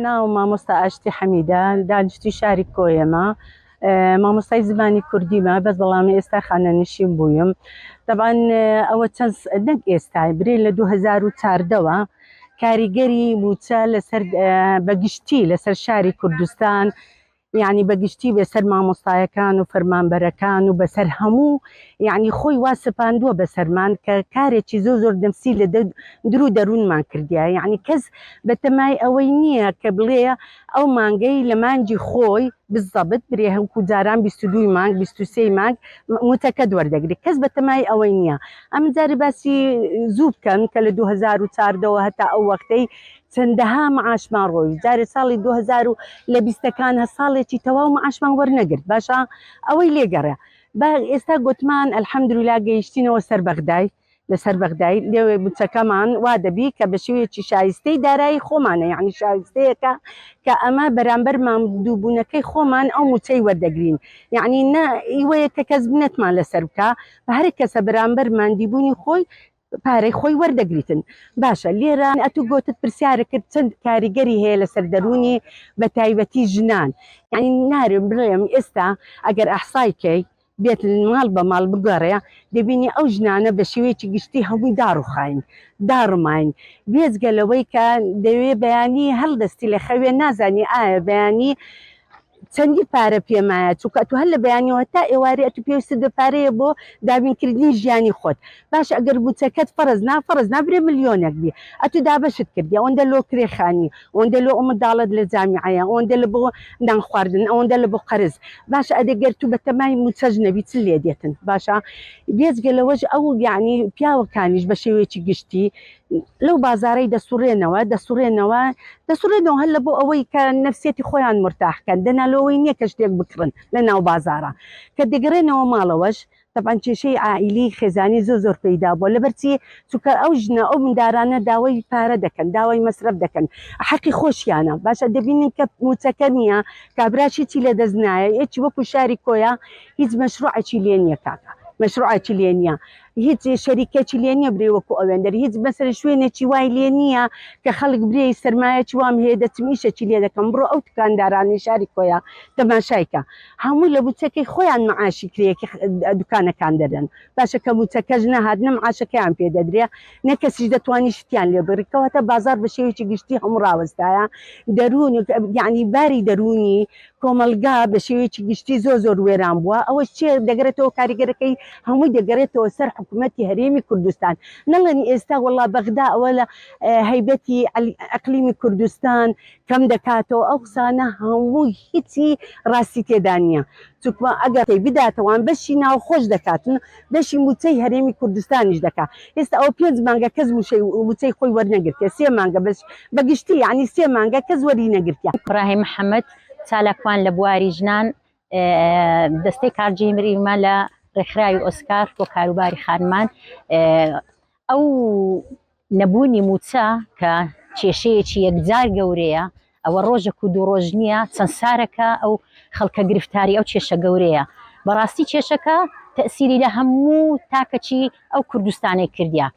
ناوم مامۆستا ئاشتی حەمیدە، دانیشتووی شاری کۆیەمە، مامۆستای زمانی کوردیمە، بەس بەڵام ئێستا خانەنشین بوویم. تەبعەن ئەوە چەند نەک ئێستا برێ لە 2014ەوە کاریگەری مووچە لەسەر بەگشتی لەسەر شاری کوردستان یانی بە گشتی بەسەر مامۆستایەکان و فەرمانبەرەکان و بەسەر هەموو یانی خۆی وا سەپاندووە بەسەرمان کە کارێکی زۆر زۆر نەفسی لە درو دەروونمان کردیە یانی کەس بەتەمای ئەوەی نییە کە بڵێ ئەو مانگەی لە مانگی خۆی بزەبت برێ هەوکو جاران 22 مانگ 23 مانگ موتەکەت وەردەگری کەس بەتەمای ئەوەی نییە ئەم جاری باسی زوو بکەم کە لە 2014ەوە هەتا ئەو وەختەی چەندەها معاشمان ڕۆیشت جارێ ساڵی 2000 و لە بیستەکان هە ساڵێکی تەواو معاشمان وەرنەگرت باشە ئەوەی لێگەڕێ با ئێستا گوتمان الحمدلله گەیشتینەوە سەر بەغدای لەسەر بەغدای لێوێ بچەکەمان وا دەبی کە بە شێوەیەکی شایستەی دارایی خۆمانە یعنی شایستەیەکە کە ئەمە بەرامبەر ماندووبوونەکەی خۆمان ئەو موچەی وەردەگرین یعنی نە ئیوەیە کە کەس بنەتمان لەسەر بکە بە هەر کەسە بەرامبەر ماندیبوونی خۆی پارەی خۆی وەردەگریتن باشە لێرە ئەتوو گۆتت پرسیارە کرد چەند کاریگەری هەیە لەسەر دەروونی بە تایبەتی ژنان یعنی نارم بڵێم ئێستا ئەگەر ئەحسای کەی بێت ماڵ بە ماڵ بگەڕێ دەبینی ئەو ژنانە بە شێوەیەکی گشتی هەمووی داڕوخاین داڕماین بێجگە لەوەی کە دەوێ بەیانی هەڵدەستی لە خەوێ نازانی ئایا بەیانی چەندی پارە پێمایە چونکە ئەتو هەر لە بەیانیەوە تا ئێوارێ ئەتو پێویستت بە پارەیە بۆ دابینکردنی ژیانی خۆت باشە ئەگەر موچەکەت فەرز نا فەرز نابرێ ملیۆنێک بی ئەتو دابەشت کردی ئەوەندە لۆ کرێ خانی ئەوەندە لۆ ئەو منداڵت لە جامیعەیە ئەوەندە لە بۆ نان خواردن ئەوەندە لە بۆ قەرز باشە ئەدێ گەر تو بەتەمای موچەش نەبی چ لێ دێتن باشە بێجگە لەوەش ئەو یعنی پیاوەکانیش بە شێوەیەکی گشتی لەو بازارەی دەسوڕێنەوە دەسوڕێنەوە دەسوڕێنەوە هەر لە بۆ ئەوەی کە نەفسیەتی خۆیان مرتاح کەن دەنا لۆوەی نییە کە شتێک بکڕن لە ناو بازارە کە دەگەڕێنەوە ماڵەوەش تەبعەن کێشەی عائیلی خێزانی زۆر زۆر پەیدا بووە لەبەرچی چونکە ئەو ژنە ئەو مندارانە داوای پارە دەکەن داوای مەسرەف دەکەن حەقی خۆشیانە باشە دەبینن کە موچەکە نییە کابراش هیچی لە دەست نایە یەکی وەکو شاری کۆیە هیچ مەشروعێکی لێ نییە کاکە مەشروعێکی لێ نییە هیچ شەریکەکی لێ نییە برێ وەکو ئەوێندەر هیچ مەسەلەن شوێنێکی وای لێ نییە کە خەڵک برێ سەرمایەکی وام هەیە دەچم ئیشەکی لێ دەکەم بڕۆ ئەو دوکاندارانەی شاری کۆیە تەماشای کە هەموو لە موچەکەی خۆیان معاشی کرێیەکی دوکانەکان دەدەن باشە کە موچەکەش نەهات نە معاشەکەیان پێ دەدرێ نە کەسیش دەتوانی شتیان لێ بڕی کەواتە بازار بە شێوەیەکی گشتی هەموو ڕاوەستایە دەروون یعنی باری دەروونی کۆمەڵگا بە شێوەیەکی گشتی زۆر زۆر وێران بووە، ئەوەش چیە دەگەرێتەوە کاریگەرەکەی هەمووی دەگەرێتەوە سەر حکومەتی هەرێمی کوردستان، نەڵێن ئێستا وەڵا بەغدا ئەوە لە هەیبەتی ئەقلیمی کوردستان کەم دەکاتەوە، ئەو قسانە هەمووی هیچی ڕاستی تێدا نییە، چونکە ئەگەر بداتەوان بەشی ناوخۆش دەکاتن بەشی مووچەی هەرێمی کوردستانیش دەکات، ئێستا ئەوە پێنج مانگە کەس مووچەی خۆی وەرنەگرتیە، سێ مانگە بەس بە گشتی یانی سێ مانگە کەس وەری نەگرتیە. ئیبراهیم محەمەد، چالاکوان لە بواری ژنان، دەستەی کارگێڕیمە لە ڕێکخراوی ئۆسکار بۆ کاروباری خانمان، ئەو نەبوونی مووچە کە کێشەیەکی یەکجار گەورەیە، ئەوە ڕۆژێک و دوو ڕۆژ نییە، چەند سارەکە ئەو خەڵکە گرفتاری ئەو کێشە گەورەیە. بەڕاستی کێشەکە تەئسیری لە هەموو تاکەکی ئەو کوردستانەی کردیە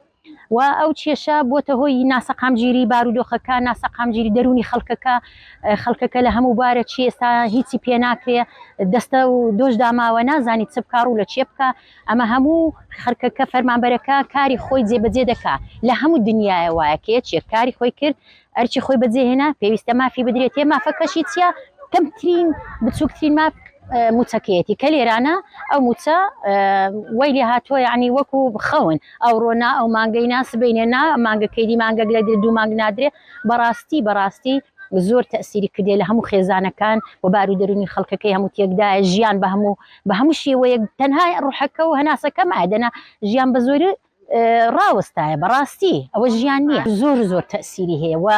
و ئەو کێشە بۆتە هۆی ناسەقامگیری بارودۆخەکە، ناسەقامگیری دەروونی خەڵکەکە، خەڵکەکە لە هەموو بارە چی ئێستا هیچی پێ ناکرێ، دەستە و دۆش داماوە نازانی چ بکا ڕوو لە چێ بکا. ئەمە هەموو خەرکەکە فەرمانبەرەکە کاری خۆی جێبەجێ دەکا لە هەموو دنیایە وایە کە یەکێک کاری خۆی کرد ئەرکی خۆی بەجێهێنا پێویستە مافی بدرێتێ مافەکەشی چییە کەمترین بچووکترین ماف موچەکەیەتی کە لێرانە ئەو موچە وای لێ هاتووە یعنی وەکو خەون ئەو ڕۆنا ئەو مانگەی نا سبەینێ نا مانگەکەی دی مانگەک لە دوو مانگ نادرێ بەڕاستی بەڕاستی زۆر تەسیری کردێ لە هەموو خێزانەکان و بار و دەرونی خەڵکەکەی هەموو تێکدایە ژیان بە هەموو بە هەموو شێوەیەک تەنها ڕوحەکە و هەناسەکە مایە دەنا ژیان بە زۆری ڕاوەستایە بەڕاستی ئەوە ژیان نییە زۆر زۆر تەسیری هەیە و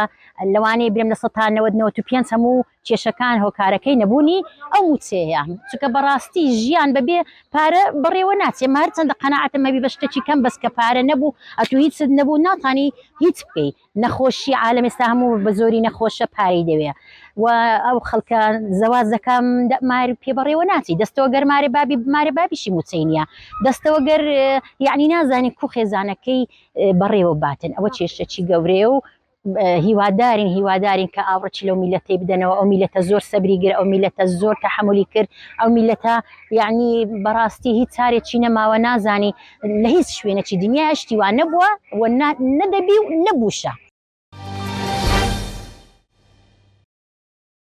لەوانەیە برێم لە سەتا نەوەد نەوەت و پێنج هەموو کێشەکان هۆکارەکەی نەبوونی ئەو مووچەیە چونکە بەڕاستی ژیان بەبێ پارە بەڕێوە ناچێ مە هەرچەندە قەناعەتم هەبی بە شتێکی کەم بەس کە پارە نەبوو ئەتوو هیچت نەبوو ناتانی هیچ بکەی نەخۆشی عالەم ئێستا هەموو بە زۆری نەخۆشە پارەی دەوێ و ئەو خەڵکە زەواز دەکەم مار پێ بەڕێوە ناچی دەستەوە گەر مارێ بابی مارێ بابیشی موچەی نییە دەستەوە گەر یعنی نازانی کو خێزانەکەی بەڕێوە باتن ئەوە کێشەکی گەورەیە و. هیوادارین هیوادارین کە ئاوڕچی لەو میلەتەی بدەنەوە ئەو میلەتە زۆر سەبری گر ئەو میلەتە زۆر تەحەمولی کرد ئەو میلەتە یعنی بەڕاستی هیچ چارێکی نەماوە نازانی لە هیچ شوێنێکی دنیا شتی وا نەبووە و نەدەبی و نەبووشە.